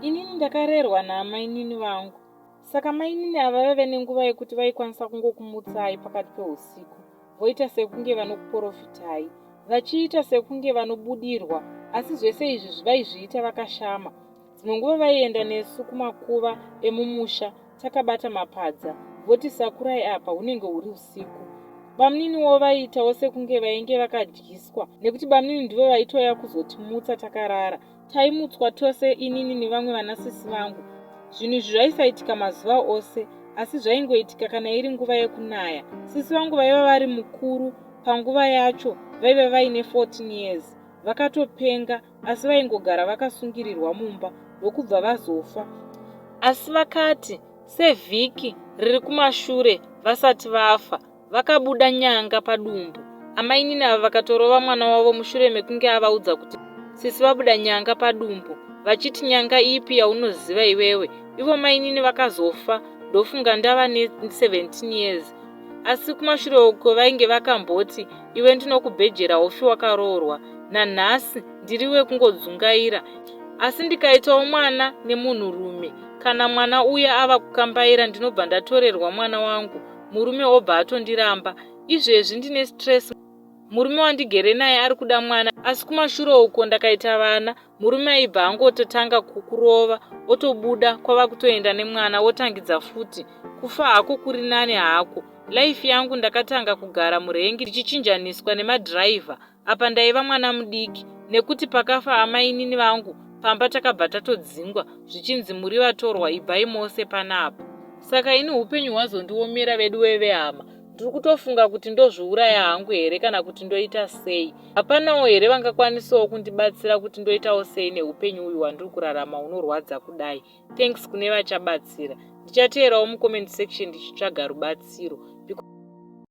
Inini ndakarerwa naamainini vangu. Saka mainini ava vaive nenguva yekuti vaikwanisa kungokumutsai pakati peusiku voita sekunge vanokuporofitai vachiita sekunge vanobudirwa asi zvese izvi vaizviita vakashama. Dzimwe nguva vaienda nesu kumakuva emumusha takabata mapadza voti sakurai apa hunenge huri usiku. Bamuniniwo vaiitawo sekunge vainge vakadyiswa nekuti bamunini ndivo vaitouya kuzotimutsa takarara. Taimutswa tose inini nevamwe vanasisi vangu. Zvinhu izvi zvaisaitika mazuva ose asi zvaingoitika kana iri nguva yekunaya. Sisi vangu vaiva vari mukuru panguva yacho vaiva vaine 14 years. Vakatopenga asi vaingogara vakasungirirwa mumba ndokubva vazofa. Asi vakati sevhiki riri kumashure vasati vafa vakabuda nyanga padumbu. Amainini ava vakatorova mwana wavo mushure mekunge avaudza kuti sisi vabuda nyanga padumbu vachiti nyanga ipi yaunoziva iwewe. Ivo mainini vakazofa ndofunga ndava ne17 years asi kumashure uko vainge vakamboti iwe ndinokubhejera ufi wakaroorwa nanhasi ndiri wekungodzungaira asi ndikaitawo mwana nemunhurume kana mwana uya ava kukambaira ndinobva ndatorerwa mwana wangu murume obva atondiramba izvezvi ndine stress murume wandigere naye ari kuda mwana asi kumashure uko ndakaita vana murume aibva angototanga kukurova otobuda kwava kutoenda nemwana wotangidza futi kufa hako kuri nani hako life yangu ndakatanga kugara murengi ndichichinjaniswa nemadhiraivha apa ndaiva mwana mudiki nekuti pakafa amainini vangu pamba takabva tatodzingwa zvichinzi muri vatorwa ibvai mose panapa saka ini upenyu hwazondiomera vedu wevehama ndiri kutofunga kuti ndozviuraya hangu here kana kuti ndoita sei hapanawo here vangakwanisawo kundibatsira kuti ndoitawo sei neupenyu uyu hwandiri kurarama unorwadza kudai thanks kune vachabatsira ndichateerawo mucomment section ndichitsvaga rubatsiro.